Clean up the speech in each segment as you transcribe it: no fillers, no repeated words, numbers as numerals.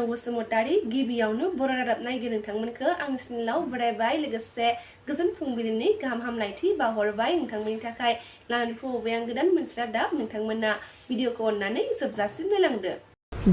SmainaoBasumatari गिबियावनो बर' रादाब नायगिरि नोंथांमोनखौ आं सिनलाव बरायबाय लोगोसे गोजोन फुंबिलिनि गाहाम हामलायथि बावहरबाय नोंथांमोननि थाखाय लानानै फैबाय आं गोदान मोनसे रादाब नोंथांमोना भिडिअखौ अननानै जोबजासिम नायलांदो।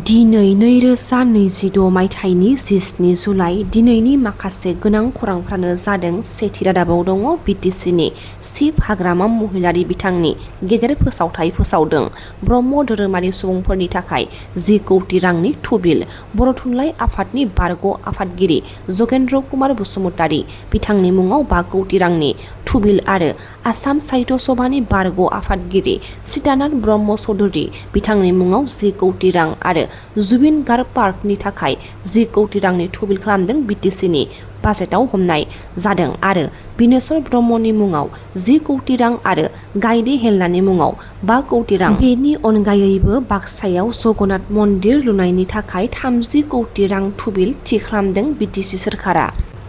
दिनै 2026 मायथाइनि 17 जुलाइ दिनैनि माखासे गोनां खौरांफ्रानो जादों। सेथि रादाबाव दङ बिटिसिनि चिफ हाग्रामा महिलारि बिथांनि गेदेर फोसावथाय फोसावदों। ब्रह्म धोरोमारि सुबुंफोरनि थाखाय 10 कौटि रांनि थुबिल। बर' थुनलाइ आफादनि बारग' आफादगिरि जगेन्द्र कुमार बसुमतारी बिथांनि मुङाव 5 कौटि रांनि थुबिल आरो आसाम साहित्य सभानि बारग' आफादगिरि सीतानाथ ब्रह्म चौधुरी बिथांनि मुङाव 10 कौटि रां आरो जुबिन गार्ग पार्कनि थाखाय 10 कौटि रांनि थुबिल खालामदों। बिटिसिनि बाजेटाव हमनाय जादों आरो बिनेश्वर ब्रह्मनि मुङाव 10 कौटि रां आरो गायदे हेलनानि मुङाव 5 कौटि रां। बेनि अनगायैबो बाक्सायाव जगन्नाथ मन्दिर लुनायनि थाखाय 30 कौटि रां थुबिल थि खालामदों बिटिसि सोरखारा।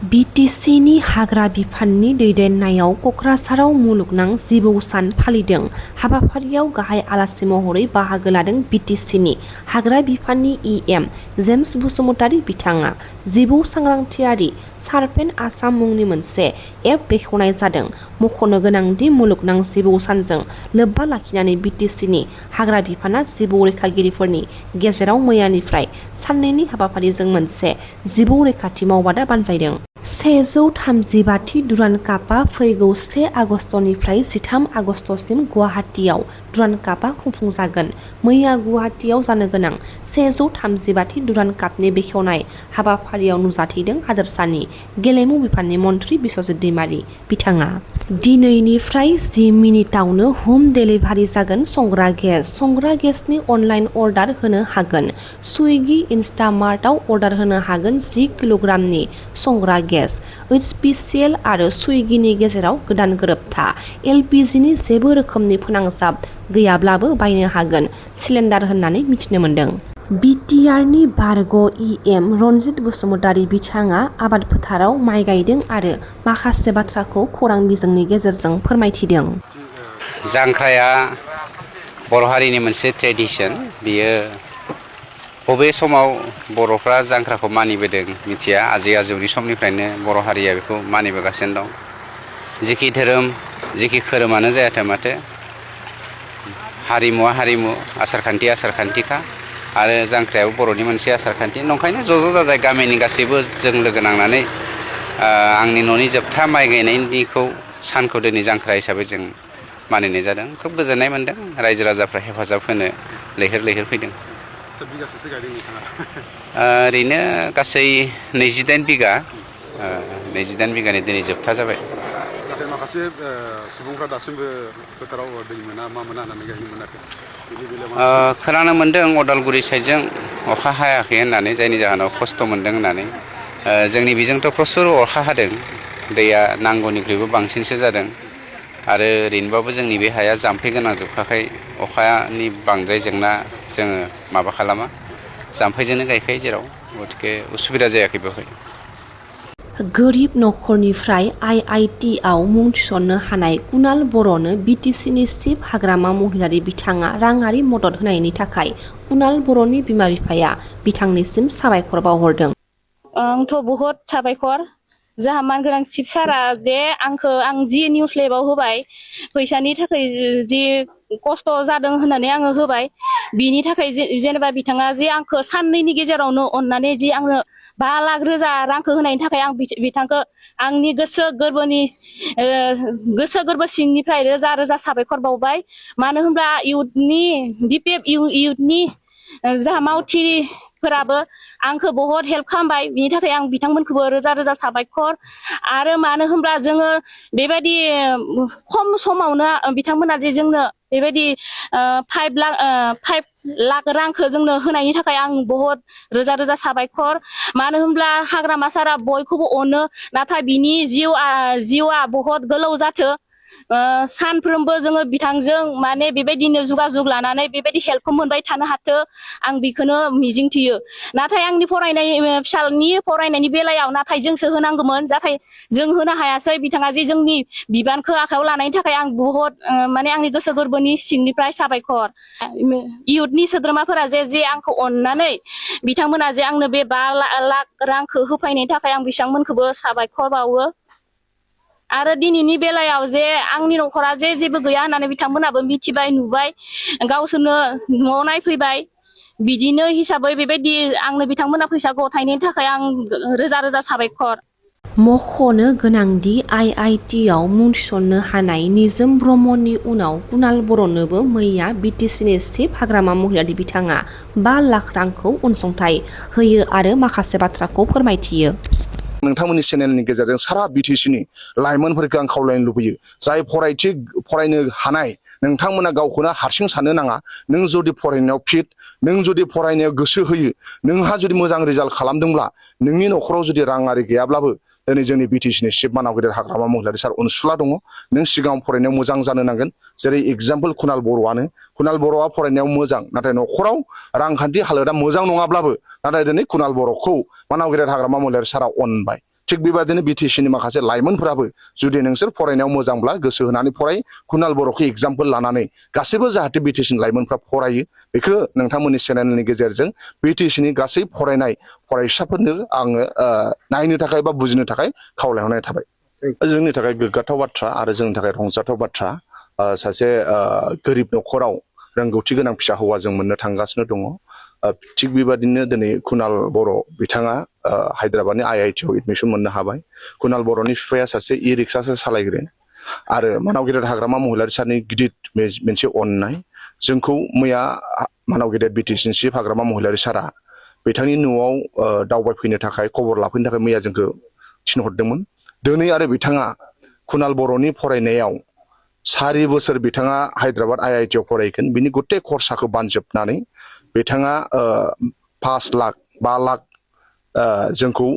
बिटिसिनि हाग्रा बिफाननि दैदेननायाव क'क्राझाराव मुलुगनां जिबौ सान फालिदों। हाबाफारियाव गाहाय आलासि महरै बाहागो लादों बिटिसिनि हाग्रा बिफाननि EM जेम्स बसुमतारी बिथाङा। जिबौ सांग्रांथियारि सार्भे आसाम मुंनि मोनसे एप बेखेवनाय जादों। मख'नो गोनांदि मुलुगनां जिबौ सानजों लोब्बा लाखिनानै बिटिसिनि हाग्रा बिफाना जिबौ रैखागिरिफोरनि गेजेराव मैयानिफ्राय साननैनि हाबाफारिजों मोनसे जिबौ रैखाथि मावबादा बानजायदों। 135थि दुरान्ड कापआ फैगौ 1 आगस्तनिफ्राय 13 आगस्तसिम गुवाहाटीआव दुरान्ड कापआ खुंफुंजागोन। मैया गुवाहाटीआव जानो गोनां 135थि दुरान्ड कापनि बेखेवनाय हाबाफारियाव नुजाथिदों हादोरसानि गेलेमु बिफाननि मन्थ्रि बिस्वजित दैमारी बिथाङा। दिनैनिफ्राय 10 मिनिटावनो हम डेलिभारि जागोन संग्रा गेस। संग्रा गेसनि अनलाइन अर्डार होनो हागोन। सुइगि इन्स्टामार्टआव अर्डार होनो हागोन। 10 किल'ग्रामनि संग्रा गेस। HPCL आरो सुइगिनि गेजेराव गोदान गोरोबथा। LPGनि जेबो रोखोमनि फोनांजाब गैयाब्लाबो बायनो हागोन सिलिन्डार होननानै मिथिनो मोन्दों। बिटिआरनि बारग' EM रनजित बसुमतारी बिथाङा आबाद फोथाराव माइ गायदों आरो माखासे बाथ्राखौ खौरां बिजोंनि गेजेरजों फोरमायथिदों। जांख्राया बर' हारिनि मोनसे ट्रेडिसन। बियो बबे समाव बर'फ्रा जांख्राखौ मानिबोदों मिथिया। आजै आजौनि समनिफ्रायनो बर' हारिया बेखौ मानिबोगासिनो दं। जिखि धोरोम जिखि खोरोमानो जायाथों माथो हारिमुवा हारिमु, आसारखान्थि आसारखान्थिखा आरो जांख्रायाबो बर'नि मोनसे आसारखान्थि। नंखायनो ज' जाजाय गामिनि गासैबो जों लोगो नांनानै आंनि न'नि जोबथा माइ गायनायनिखौ सानखौ दिनै जांख्रा हिसाबै जों मानिनाय जादों। खोब गोजोननाय मोन्दों। रायजो राजाफ्रा हेफाजाब होनो लैहोर लैहोर फैदों। बिगासोसो गायदों नोंथाङा? ओरैनो गासै 28 बिगा। 28 बिगानि दिनै जोबथा जाबाय। नाथाय माखासे सुबुंफ्रा दासिमबो फोथाराव दै मोना मा मोना होननानै गायनो मोनाखै। खोनानो मोन्दों अदालगुरि साइडजों अखा हायाखै होननानै, जायनि जाहोनाव खस्थ' मोन्दों होननानै। जोंनि बेजोंथ' प्रसुर अखा हादों। दैया नांगौनिख्रुइबो बांसिनसो जादों आरो ओरैनोबाबो जोंनि बे हाया जाम्फै गोनां जोबखाखाय अखानि बांद्राय जेंना जोङो माबा खालामा। जाम्फैजोंनो गायखायो जेराव, गथिखे उसुबिदा जायाखै बेवहाय। गोरिब नखरनिफ्राय IITआव मुं थिसननो हानाय कुणाल बर'नो बिटिसिनि चिफ हाग्रामा महिलारि बिथाङा राङारि मदद होनायनि थाखाय कुणाल बर'नि बिमा बिफाया बिथांनिसिम साबायखर बावहरदों। आंथ' बहुद साबायखर। जाहा मानगोनां चिफ सारा जे आं जि निउस लेबाव होबाय फैसानि थाखाय जि खस्थ' जादों होननानै आङो होबाय, बिनि थाखाय जेनेबा बिथाङा जे आंखौ साननैनि गेजेरावनो अननानै जि आंनो 5 लाख रोजा रांखौ होनायनि थाखाय आं बिथांखौ आंनि गोसो गोरबो सिंनिफ्राय रोजा रोजा साबायखर बावबाय। मानो होनब्ला इउथनि जाहा मावथिफोराबो आंखौ बहुत हेल्प खालामबाय। बिनि थाखाय आं बिथांमोनखौबो रोजा रोजा साबायखर। आरो मानो होनब्ला जोङो बेबायदि खम समावनो बिथांमोना जे जोंनो बेबायदि 5 लाख रांखौ जोंनो होनायनि थाखाय आं बहुत रोजा रोजा साबायखर। मानो होनब्ला हाग्रामा सारा बयखौबो अनो, नाथाय बिनि जिउआ बहुत गोलाव जाथो। सानफ्रोमबो जोङो बिथांजों माने बेबायदिनो जुगाजुग लानानै बेबायदि हेल्पखौ मोनबाय थानो हाथो आं बेखौनो मिजिंथियो नाथाय आंनि फरायनाय फिसानि फरायनायनि बेलायाव नाथाय जोंसो होनांगौमोन नाथाय जों होनो हायासै बिथाङा जे जोंनि बिबानखौ आखायाव लानायनि थाखाय आं बुहुत माने आंनि गोसो गोरबोनि सिंनिफ्राय साबायखर इयुथनि सोद्रोमाफोरा जे आंखौ अननानै बिथांमोना जे आंनो बे 5 लाख रांखौ होफैनायनि थाखाय आं बिथांमोनखौबो साबायखर बावो आरो दिनैनि बेलायाव जे आंनि न'खरा जे जेबो गैया होननानै बिथांमोनाबो मिथिबाय नुबाय गावसोरनो न'आव नायफैबाय बिदिनो हिसाबै बेबायदि आंनो बिथांमोना फैसा गथायनायनि थाखाय आं रोजा रोजा साबायखर मख'नो गोनांदि IIT आव मुं थिसननो हानाय निजोम ब्रह्मनि उनाव कुणाल बर'नोबो मैया BTCनि चिफ हाग्रामा महिलारि बिथाङा 5 लाख रांखौ अनसुंथाइ होयो आरो माखासे बाथ्राखौ फोरमायथियो। नोंथांमोननि चेनेलनि गेजेरजों सारा BTCनि लाइमोनफोरखौ आं खावलायनो लुबैयो जाय फरायनो हानाय नोंथांमोना गावखौनो हारसिं साननो नाङा नों जुदि फरायनायाव फिट नों जुदि फरायनायाव गोसो होयो नोंहा जुदि मोजां रिजाल्ट खालामदोंब्ला नोंनि न'खराव जुदि राङारि गैयाब्लाबो दिनै जोंनि BTCनि चिफ मानाव हाग्रामा महिलारि सार अनसुला दङ नों सिगाङाव फरायनायाव मोजां जानो नांगोन जेरै एग्जाम्पल कुणाल बर'आ फरायनायाव मोजां नाथाय न'खराव रांखान्थि हालोदा मोजां नङाब्लाबो नाथाय दिनै कुणाल बर'खौ मानाव हाग्रामा महिलारि सारा अनबाय थिग बेबायदिनो BTCनि माखासे लाइमोनफोराबो जुदि नोंसोर फरायनायाव मोजांब्ला गोसो होनानै फराय कुणाल बर'खौ एग्जाम्पल लानानै गासैबो जाहाथे BTCनि लाइमोनफ्रा फरायो बेखौ नोंथांमोननि चेनेलनि गेजेरजों BTCनि गासै फरायनाय फरायसाफोरनो आङो नायनो थाखाय बा बुजिनो थाखाय खावलायहरनाय थाबाय जोंनि थाखाय गोग्गाथाव बाथ्रा आरो जोंनि थाखाय रंजाथाव बाथ्रा सासे गोरिब न'खराव रोंगौथि गोनां फिसा हौवा जों मोननो थांगासिनो दङ थिग बेबादिनो दिनै कुणाल बर' बिथाङा हायद्राबादनि IIT आव एडमिसन मोननो हाबाय कुणाल बर'नि बिफाया सासे रिक्सासो सालायग्रा आरो मानाव हाग्रामा महिलारि सारनि गिदिर मोनसे अननाय जोंखौ मैया मानाव BTCनि चिफ हाग्रामा महिलारि सारा बिथांनि न'आव दावबायफैनो थाखाय खबर लाफैनो थाखाय मैया जोंखौ थिनहरदोंमोन दिनै आरो बिथाङा कुणाल बर'नि फरायनायाव 4 बोसोर बिथाङा हायद्राबाद IIT आव फरायगोन बिनि गटे खरसाखौ बानजोबनानै बिथाङा 5 लाख जोंखौ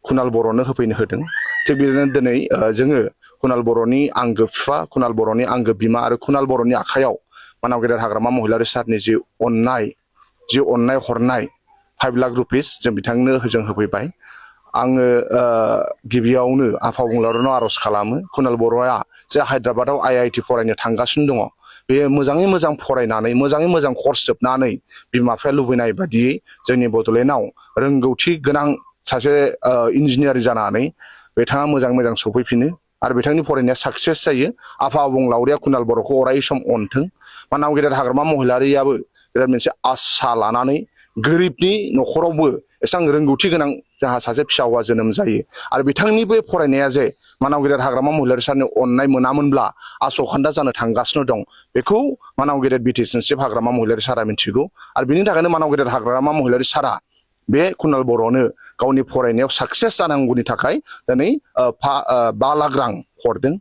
कुणाल बर'नो होफैनो होदों थिग बेबायदिनो दिनै जोङो कुणाल बर'नि आंगो बिफा कुणाल बर'नि आंगो बिमा आरो कुणाल बर'नि आखायाव मानाव हाग्रामा महिलारि सारनि जि अननाय हरनाय 5 लाख रुपिस जों बिथांनो जों होफैबाय आङो गिबियावनो आफा बुंलावनो आर'ज खालामो कुणाल बर'आ जे हायद्राबादाव IIT फरायनो थांगासिनो दङ बे मोजाङै मोजां फरायनानै मोजाङै मोजां कर्स जोबनानै बिमा बिफाया लुबैनाय बादियै जोंनि बड'लेण्डआव रोंगौथि गोनां सासे इन्जिनियार जानानै बिथाङा मोजां सफैफिनो आरो बिथांनि फरायनाया साक्सेस जायो आफा अबंलावरिया कुणाल बर'खौ अराय सम अनथों मानाव हाग्रामा महिलारियाबो बिराद मोनसे आसा लानानै गोरिबनि न'खरावबो एसेबां रोंगौथि गोनां जाहा सासे फिसा हौवा जोनोम जायो आरो बिथांनि बे फरायनाया जे मानाव हाग्रामा महिलारि सारनि अननाय मोनामोनब्ला आस'खान्दा जानो थांगासिनो दं बेखौ मानाव BTCनि चिफ हाग्रामा महिलारि सारा मिथिगौ आरो बिनि थाखायनो मानाव हाग्रामा महिलारि सारा बे कुणाल बर'नो गावनि फरायनायाव साक्सेस जानांगौनि थाखाय दिनै 5 लाख रां हरदों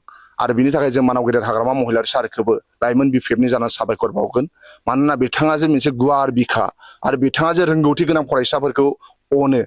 आरो बिनि थाखाय जों मानाव हाग्रामा महिलारि सारखौबो लाइमोन BPFनि जानानै साबायखर बावगोन मानोना बिथाङा जे मोनसे गुवार बिखा आरो बिथाङा जे रोंगौथि गोनां फरायसाफोरखौ अनो